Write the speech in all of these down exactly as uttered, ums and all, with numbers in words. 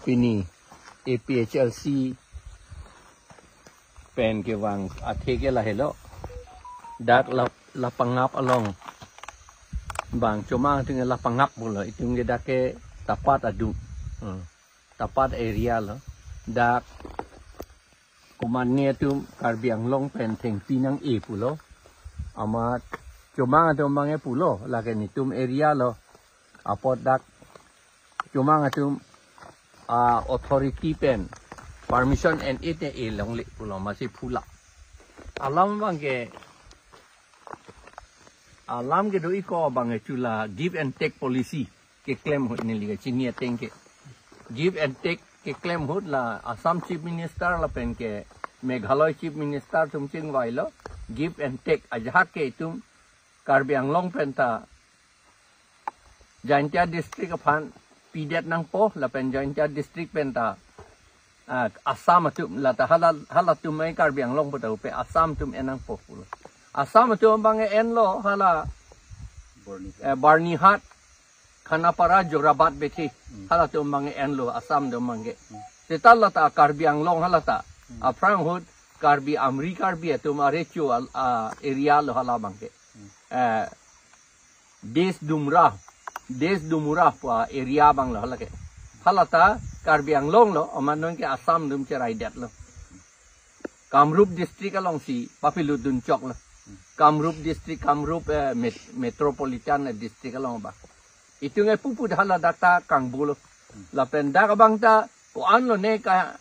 Pini A P H L C pen kevang athe ke lahelo. Dak la, la Pangap along bang chomang atum ke la Pangap pulo. Itum ke dak ke Tapat adung. Hmm. Tapat area lo. Dak komatne atum Karbi Anglong pen thengpi nang-e pulo. Amat chomang atum bang ke pulo. Lake netum area lo. Apot dak chomang atum a authority pen permission en-e te e longle pulo, masi phula. Alam bang ke, alam kedo iko bang ke chula give and take policy keklem ahut, neli kachini ateng ke give and take keklem ahut la Assam Chief Minister lapen ke Meghalaya Chief Minister atum chingvailo, give and take. Ajahak ke itum Karbi Anglong pen ta Jaintia district aphan pidet nangpo, lapen Jaintia district pen ta, ah, Assam atum, la ta hala, halatum ai Karbi Anglong puta upe Assam atum en nangpo pulo. Assam atum bang ke enlo hala, eh, Byrnihat, Khanapara, Jorabat, Bethi. Hmm. Halatum bang ke enlo Assam atum bang ke. Hmm. Seta la ta Karbi Anglong hala ta. Hmm. Aphrang ahut Karbi Amri Karbi atum arecho al-, ah, area lo hala bang ke. Hmm. Eh, Des Dumra, Des Dumra pu area bang lo hala ke. Hala ta Karbi Anglong lo, amat non ke Assam atum cheraidet lo. Kamrup district alongsi papilut dun chok lo. Kamrup district, Kamrup, eh, met-, metropolitan, eh, district along ba. Itum ke pupu hala dak ta kangbu lo. Lapen dak abang ta ko-an lone ka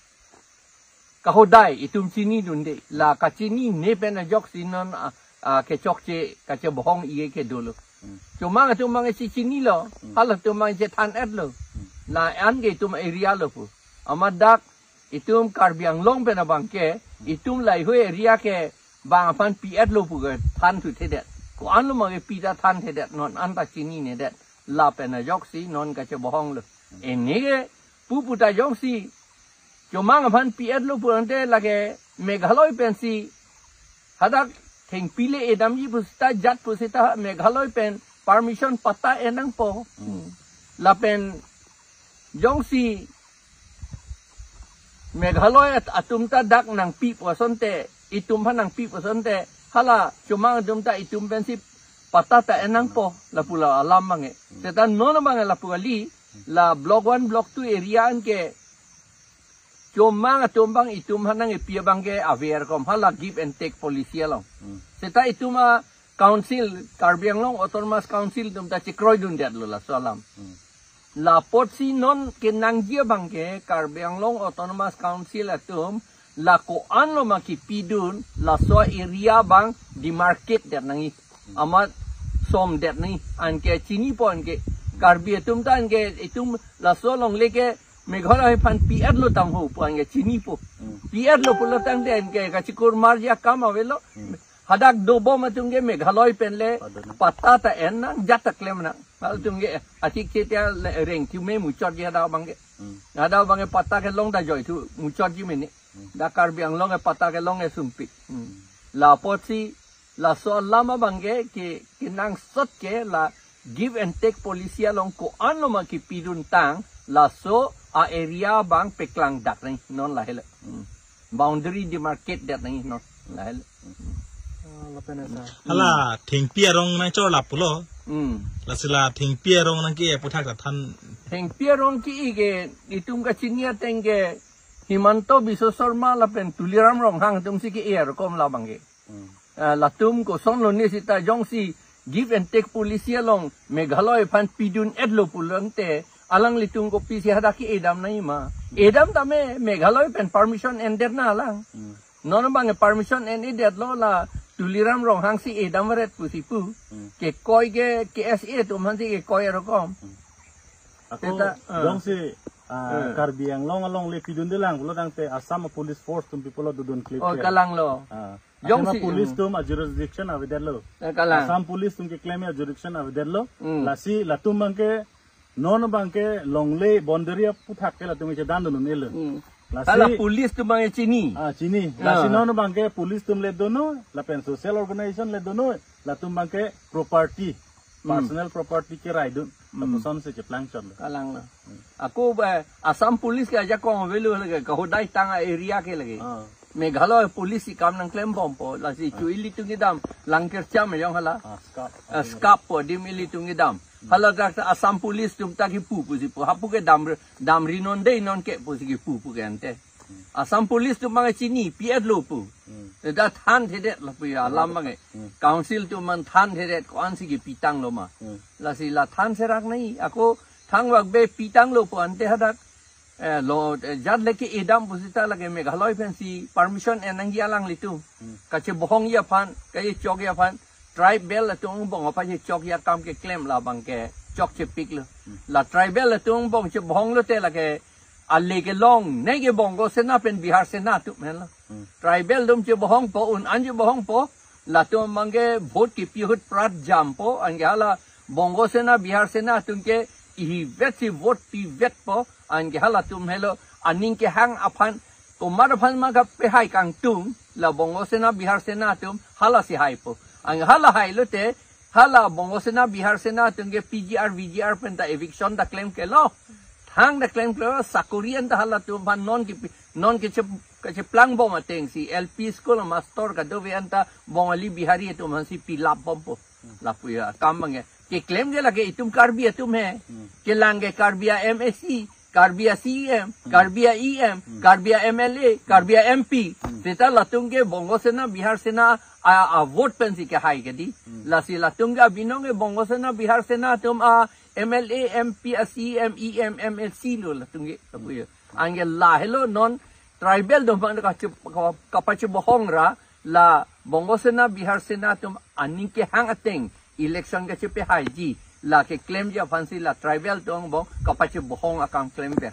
kahodai itum chinidunde. La kachinine pen ajoksi non, ah, ah, kechokche kachebohong-e ke dolo. Hmm. Chomang atum bang si chinilo, Hmm. halatum bang si than-etlo. Hmm. La an ke itum area lo pu. Amat dak itum Karbi Anglong pen abang ke, Hmm. itum laheihui area ke bang aphan pi-etlo pu ke than thuthedet. Ko-an lo ma kepi ta thanthedet, non an ta chininedet. Lapen ajoksi non kachebohonglo. Hmm. Ene ke pupu ta jongsi chomang aphan pi-etlo pulote lake Meghalaya pensi hadak thengpi le edamji pu seta, jat pu seta Meghalaya pen permission patta en nangpo. Hmm. Lapen jongsi Meghalaya at-, atum ta dak nangpi pu asonte, itum aphan nangpi pu asonte, hala chomang atum ta itum pensi patta ta en nangpo, lapu la alam bang ke. Seta non bang ke lapu kali, la block one, block two area an ke chomang atum bang itum aphan nang-epi abang ke ave er kom, hala give and take policy along. Hmm. Seta itum a council, Karbi Anglong Autonomous Council atum ta chekroidundetlo laso alam. Hmm. La apotsi non kenangji abang ke Karbi Anglong Autonomous Council atum la ko-an lo ma kipidun, laso area bang demarcate det nangji. Amat somdet nangji. Anke chinipo anke. Karbi atum ta anke itum laso alongle ke Meghalaya aphan pi-etlo tangho pu anke chinipo. Hmm. Pi-etlo pulo tangte anke kachikurmarji akam avelo. Hmm. Hadak dobom atum ke Meghalaya pen le Padona. Patta ta en nang, jat ta klem nang. Halatum ke achikche ta le rengthume muchotji hadak abang ke. Hmm. Hadak abang ke patta kelong ta joithu muchotji mene. Hmm. Dak Karbi Anglong ke patta kelong ke sumpik. Hmm. La apotsi laso alam abang ke, ke, kenangsot ke la give and take policy along ko-an lo ma kipidun tang, laso a area bang peklangdak nangji non lahelo. Hmm. Boundary demarcate det nangji non lahelo. Hmm. Ah, lapen asa. Hala, thengpi arong nangchorlap pulo. Hmm. Lasi la thengpi arong nangke-e aputhak ta than. Thengpi arong ke-e ke itum kachini ateng ke Himanta Biswa Sarma lapen Tuliram Ronghang atumsi ke-e er kom labang ke. Hmm. Ah, latum kosonlo ne seta jongsi give and take policy along Meghalaya aphan pidun-etlo pulote alanglitum kopisi hadak ke-edam nangji ma. Edam tame Meghalaya pen permission endet na alang. Hmm. Non bang permission en-edetlo, la Tuliram Ronghang si edam ret pusi pu. Hmm. Kekoi ke K S A atum aphansi kekoi er kom. Hmm. Ako seta, ah. Jongsi, ah, Hmm. Karbi Anglong alongle pidundelang pulo tangte Assam Police Force atum pi pulo dodun klip Oh, ke. Kalanglo. Ah. Jongsi, Assam Police hmm. atum a jurisdiction avedetlo. Eh, kalang. Assam Police atum keklem a jurisdiction avedetlo. Hmm. Lasi latum bang ke non bang ke longle boundary aputhak ke latum chedandun un-elo. Hmm. Lasi hala police atum bang ke chini. Ah, chini. Lasi Ah. non bang ke police atum le dono, lapen social organization le dono, latum bang ke property, Hmm. personal property keraidun. Lapuson si cheplang chot lo. Kalang lo. Ako ba Assam Police ke ajakong avelo lake, kahodai tang a-area ke lake. Ah. Meghalaya Police si kam nangklembompo, lasi chu ilitum kedam, Langkercham ejong hala. Ah, SCAF. Ah, SCAF po, adim ilitum kedam. Hala dak ta Assam Police atum ta kipu pusi pu. Hapu ke dam, damri non dei non ke pusi kipu pu ke ante. Assam Police atum abang chini, pi-et lo pu. Hmm. Dak thanthedet lapu ya, alam abang. Hmm. Council atum abang thanthedet ko-an si kipitang lo ma. Hmm. Lasi la than serak nai, ako thang wak be pitang lo pu ante hadak. Eh, lo, eh, jat leke edam pusita lake Meghalaya pensi permission en nangji alanglitum. Hmm. Kachebohongji aphan, kachechokji aphan, tribal atum angbong aphan chechokji akam keklem la abang ke chokchepik lo. Hmm. La tribal atum angbong chebohong lote lake ale kelong, neke Bongo Sena pen Bihar Sena atum henlo. Hmm. Tribal atum chebohongpo, un an chebohongpo, latum abang ke vote kipi ahut prat jampo, anke hala Bongo Sena, Bihar Sena atum ke ihivet si vote pivetpo, anke halatum helo aning kehang aphan, komat aphan ma kapehai kangtung, la Bongo Sena, Bihar Sena atum hala si haipo. Anke hala hai lote, hala Bongo Sena, Bihar Sena atum ke P G R, V G R pen ta eviction ta klemkle lo. Thang ta klemkle lo, sakori an ta halatum aphan non kipi, non keche, kecheplangbom ateng si L P school master kadokave an ta Bongali Bihari atum aphan si pilapbompo. Lapu ya, kam abang ya. Keklem ke lake itum Karbi atum he. Hmm. Kelang ke Karbi a-M A C, Karbi a-C E M, Hmm. Karbi a-E M, Hmm. Karbi a-M L A, Karbi a-M P. Hmm. Seta latum ke Bongo Sena, Bihar Sena a, a vote pensi kehai ke dei. Hmm. Lasi latum ke abinong ke Bongo Sena, Bihar Sena atum a-M L A, M P, a-C E M, E M, M A C lo latum ke. Lapu ya. Anke lahelo non tribal atum abang kache, kapachebohong ra la Bongo Sena, Bihar Sena atum aning kehang ateng election kachepehaiji, la keklemji aphan si la tribal atum angbong kapachebohong akam klemver.